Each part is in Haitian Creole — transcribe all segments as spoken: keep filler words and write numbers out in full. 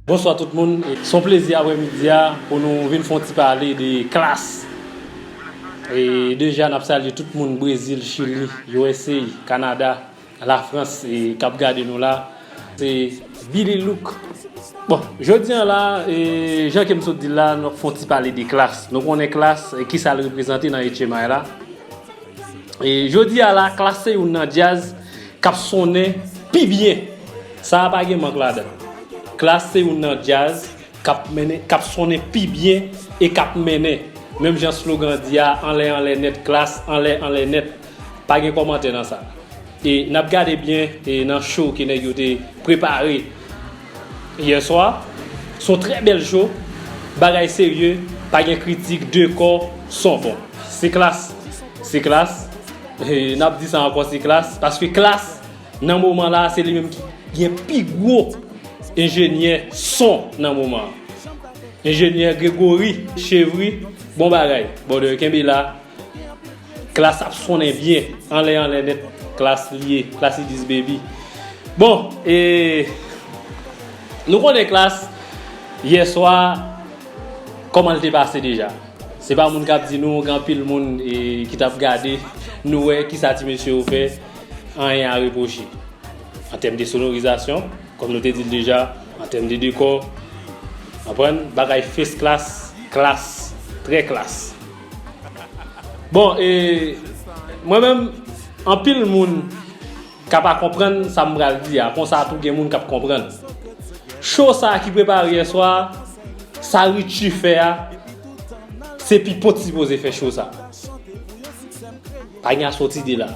Bonswa tout moun. Se yon plezi aprèmidi a pou nou vin fè yon ti pale de Klass. E deja n ap salye tout moun Brezil, Chili, U S A, Kanada, Lafrans e k ap gade nou la. Se Billy Look. Bon, jodi a la, e, jan ke m sot di l la, nou ap fè yon ti pale de Klass. Nou konnen Klass, e, kisa l reprezante nan H M I la. E jodi a la, Klass se youn nan djaz k ap sonnen pi byen. Sa a pa gen mank ladan. Klass se youn nan djaz k ap mennen, k ap sonnen pi byen e k ap mennen. Menm jan slogan di a, anlè, anlè nèt, Klass, anlè, anlè nèt. Pa gen kòmantè nan sa. E n ap gade byen e nan show ke nèg yo te prepare yè swa. Se yon trè bèl show. Bagay serye, pa gen kritik, dekò, son bon. Se Klass. Se Klass. E n ap di sa ankò, se Klass. Paske Klass, nan moman la, se li menm ki gen pi gwo enjenyè son nan moman an. Enjenyè Gregory Chevry, bon bagay. Brother, kenbe la. Klass ap sonnen byen. Anlè, anlè nèt. Klass li ye. Klass is baby. Bon, e nou konnen Klass, yè swa, kòman l te pase deja. Se pa moun k ap di nou, gen anpil moun, e, ki t ap gade, nou wè kisa ti mesye yo fè, anyen a repwoche. An tèm de sonorizasyon, kòm nou te di l deja, an tèm de dekò, konprann, bagay first class, Klass, trè Klass. Bon, e mwen menm, anpil moun ka pa konprann sa m pral di a, konsa tou gen moun k ap konprann. Show sa a ki prepare yè swa, sa Richie fè a, se Pipo t sipoze fè show sa. Pa gen a soti de la.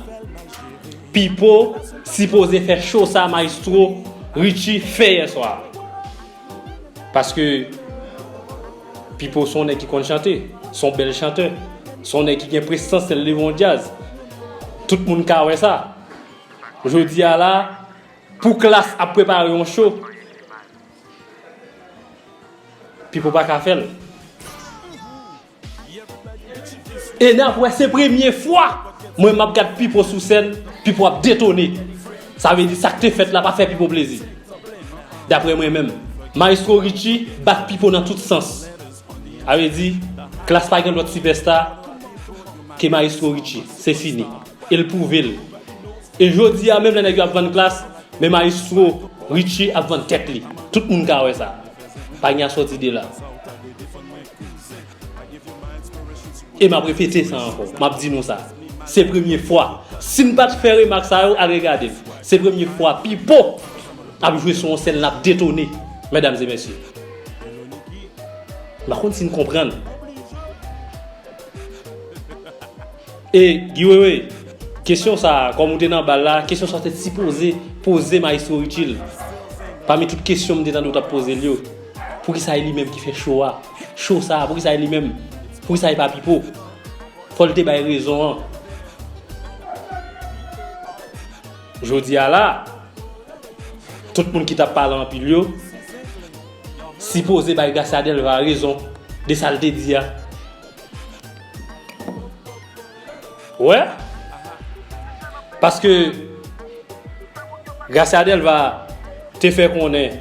Pipo sipoze fè show sa maestro Richie fè yè swa. Paske Pipo se yon nèg ki konn chante, se yon bèl chantè, se yon nèg ki gen prestans lè l leve yon djaz. Tout moun ka wè sa. Jodi a la, pou Klass ap prepare yon show, Pipo pa ka fè l. E n ap wè, se premye fwa mwen m ap gad Pipo sou sèn, Pipo ap detone. Sa vle di sa k te fèt la pa fè Pipo plezi. Daprè mwen menm, Maestro Richie bat Pipo nan tout sans. Sa vle di, Klass pa gen lòt sipèsta ke Maestro Richie. Se fini. E l pwouve l. E jodi a, menm lè nèg yo ap vann Klass, men Maestro Richie ap vann tèt li. Tout moun ka wè sa. Pa gen a sòti de la. E m ap repete sa ankò. M ap di nou sa. Se premye fwa. Si n pa t fè remak sa yo, al regade l. Se premye fwa Pipo ap jwe sou yon sèn, l ap detone, medam e mesye. M pa konn si n konprann. E, Guy Wewe, kesyon sa a, kòm ou te nan bal la, kesyon sa a w te sipoze poze Maestro Richie. Pami tout kesyon m te tande w t ap poze l yo, poukisa e li menm ki fè show a? Show sa a, poukisa e li menm? Poukisa e pa Pipo? Fò l te bay rezon an. Jodi a la, tout moun ki t ap pale anpil yo, sipoze bay Gracia Delva rezon de sa l te di a. Wè? Paske Gracia Delva te fè konnen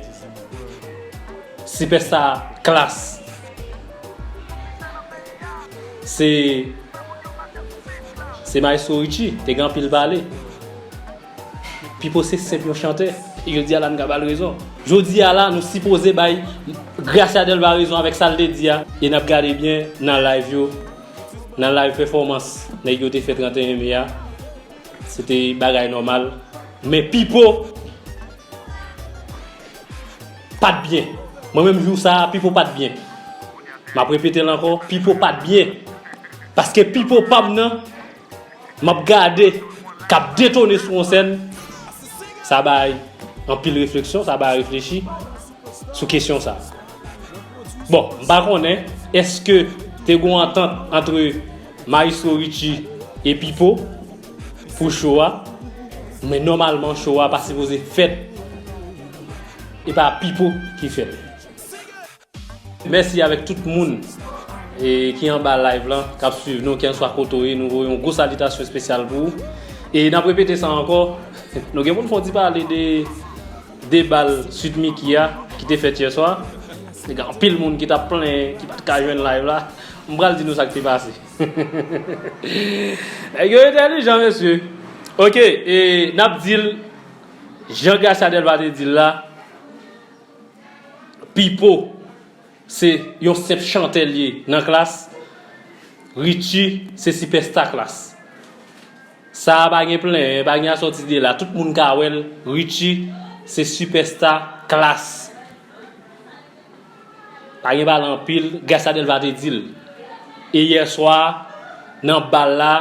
sipèsta Klass se, se Maestro Richie, te gen anpil pale. Pipo se senp yon chantè. Jodi a la, n ka ba l rezon. Jodi a la, nou sipoze bay Gracia Delva rezon avèk sa l te di a. E n ap gade byen nan live yo, nan live pèfòmans nèg yo te fè trannteyen me a. Se te bagay nòmal. Men Pipo pa t byen. Mwen menm jou sa a, Pipo pa t byen. M ap repete l ankò, Pipo pa t byen. Paske Pipo pa m nan, m ap gade, k ap detone sou yon sèn, sa bay anpil refleksyon, sa bay reflechi sou kesyon sa. Bon, m pa konnen, èske te gen yon antant antre Maestro Richie e Pipo pou show a, men nòmalman show a pa sipoze fèt, e pa Pipo ki fè l. Mèsi avèk tout moun, e, ki anba live lan, k ap swiv nou, kèlkeswa kote w ye, nou voye yon gwo salitasyon espesyal pou ou. E n ap repete sa ankò, nou gen pou n fè yon ti pale de, de bal Sweet Micky a, ki te fèt yè swa. Te gen anpil moun ki t ap plenyen, ki pa t ka jwenn live la. M pral di nou sa k te pase. Nèg yo entèlijan, mesye. Ok, e n ap di l, jan Gracia Delva te di l la, Pipo se yon senp chantè l ye nan klas. Richie se sipèsta klas. Sa a pa gen plenyen, pa gen a sòti de la. Tout moun ka wè l. Richie se sipèsta klas. Pa gen pale anpil, Gracia Delva te di l. E yè swa, nan bal la,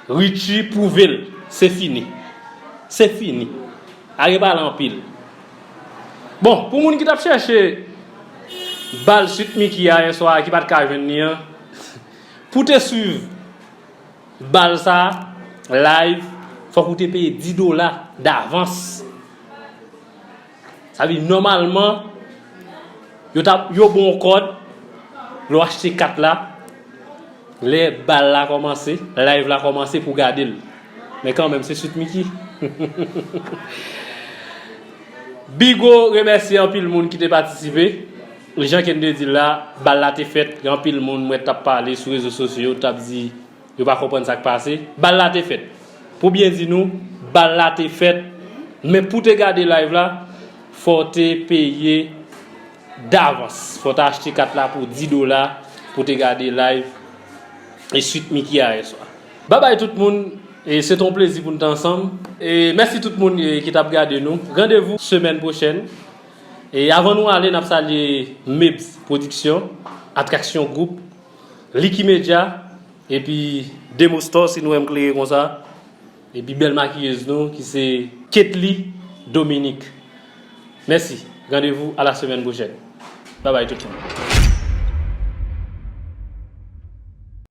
Richie pwouve l. Se fini. Se fini. Pa gen pale anpil. Bon, pou moun ki t ap chèche bal Sweet Micky a yè swa a ki pa t ka jwenn li an, pou te swiv bal sa a, live, fòk ou te peye dis dola davans. Sa vle di, nòmalman, yo t ap, yo ba w kòd, lè w achte kat la, lè bal la kòmanse, live la kòmanse pou w gade l. Men kanmenm, se Sweet Micky. Bigo remèsye anpil moun ki te patisipe. Jan Ken te di l la, bal la te fèt, gen anpil moun m wè t ap pale sou rezo sosyo yo, t ap di yo pa konprann sa k pase. Bal la te fèt. Pou byen di nou, bal la te fèt, men pou te gade live la, fò w te peye davans. Fò w te achte kat la pou dis dola pou te gade live e Sweet Micky a yè swa. Babay tout moun, e se te yon plezi pou n te ansanm. E mèsi tout moun, e, ki t ap gade nou. Randevou semèn pwochèn. E avan nou ale, n ap salye Mebs Pwodiksyon, Atraksyon Gwoup, Liki Medya, epi Demo Store, si nou wè m klere konsa, epi bèl makiyez nou, ki se Ketly Dominique. Mèsi. Randevou a la semèn pwochèn. Babay tout moun.